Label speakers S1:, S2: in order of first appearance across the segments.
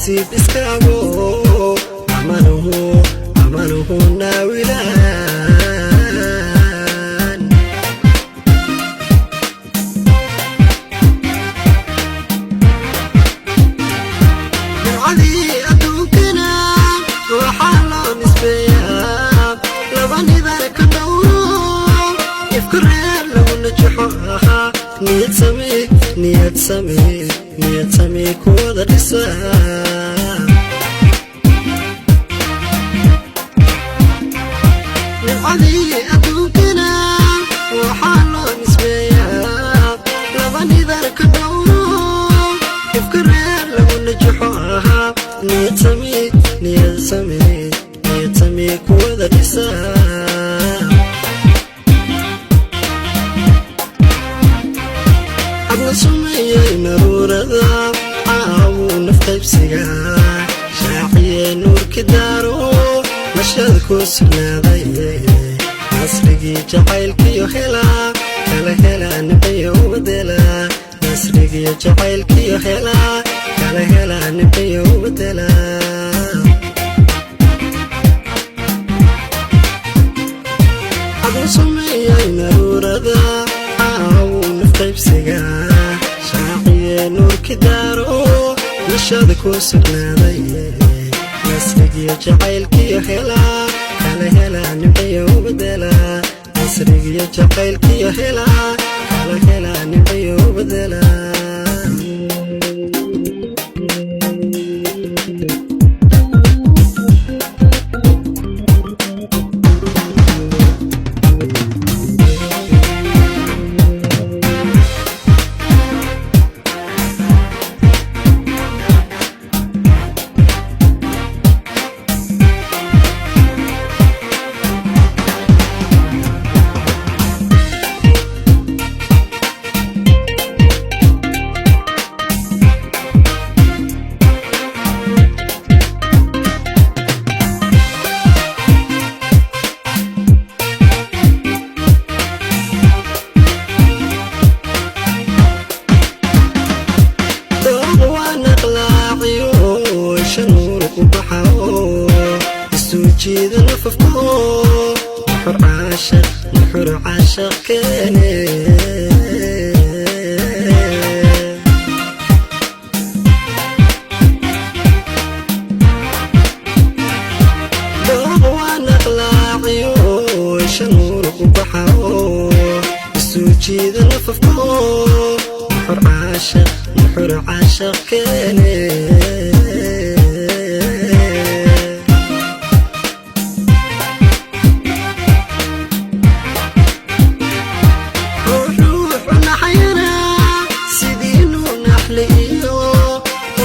S1: Nasiib iskaago amanuhu amanuhu naawilaan. Nimcadii adduunkana waxaa loo nisbeeyaa laba nidar ka dhowro, ifku reer lagu najaxo ahaa. Niyad samee, niyad samee, niyad samee kuwada dhisa. Nimcadii adduunkana waxaa loo nisbeeyaa laba nidar ka dhowro, ifka reer lagu najaxo ahaa. Niyad samee, niyad samee, niyad samee kuwada dhisa. Adna sumeeyey naruurada caawuu nafqaybsiga, shaaciye nuurki daaro mashad ku sugnaaday. Nasrigii jacaylkiyo helaa kala helaa nimciyo ubadela. Nasrigiyo jacaylkiyo helaa kala helaa nimciyo ubadela. Adna sumeeyey naruurada caawuu nafqaybsiga, shaaciye nuurki daaro nashada ku sugnaaday. Nasrigiyo jacaylkiyo helaa kala helaa nimciyo ubadela. Nasrigiyo jacaylkiyo helaa kala helaa nimciyo ubadela. Dooq waa naqlaaciyo shanuur ku baxao, isuu jiida nafafko nuxur caashaq, nuxur caashaq keene. Dooq waa naqlaaciyo shanuur ku baxao, isuu jiida nafafko nuxur caashaq, nuxur caashaq keene. Ruux naxayana sidiinuu naxliyo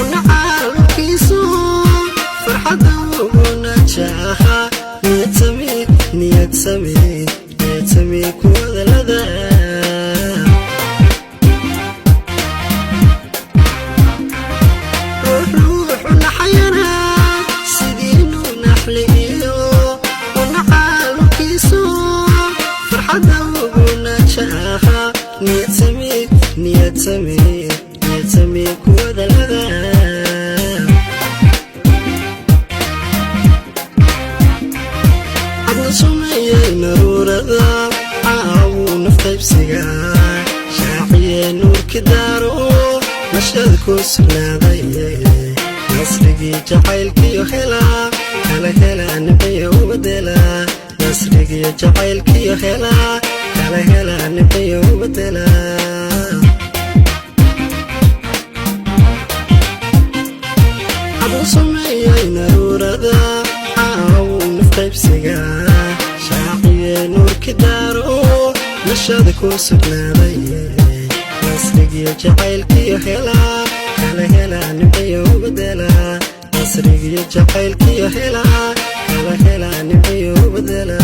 S1: unacaalkiisu farxadda ugu najaaha. Niyad samee, niyad samee, niyad samee kuwada lada. Ruux naxayana sidiinuu naxliyo unacaalkiisu farxadda ugu najaaha. Niyad samee, niyad samee, niyad samee kuwada lada. Adna sumeeyey naruurada caawuu nafqaybsiga, shaaciye nuurki daaro mashad ku sugnaaday. Nasrigii jacaylkiyo helaa kala helaa nimciyo ubadela. Nasrigiyo jacaylkiyo helaa kala helaa nimciyo ubadela. Adna sumeeyey naruurada caawuu nafqaybsiga, shaaciye nuurki daaro nashada ku sugnaaday. Nasrigiyo jacaylkiyo helaa kala helaa nimciyo ubadela. Nasrigiyo jacaylkiyo helaa kala helaa nimciyo ubadela.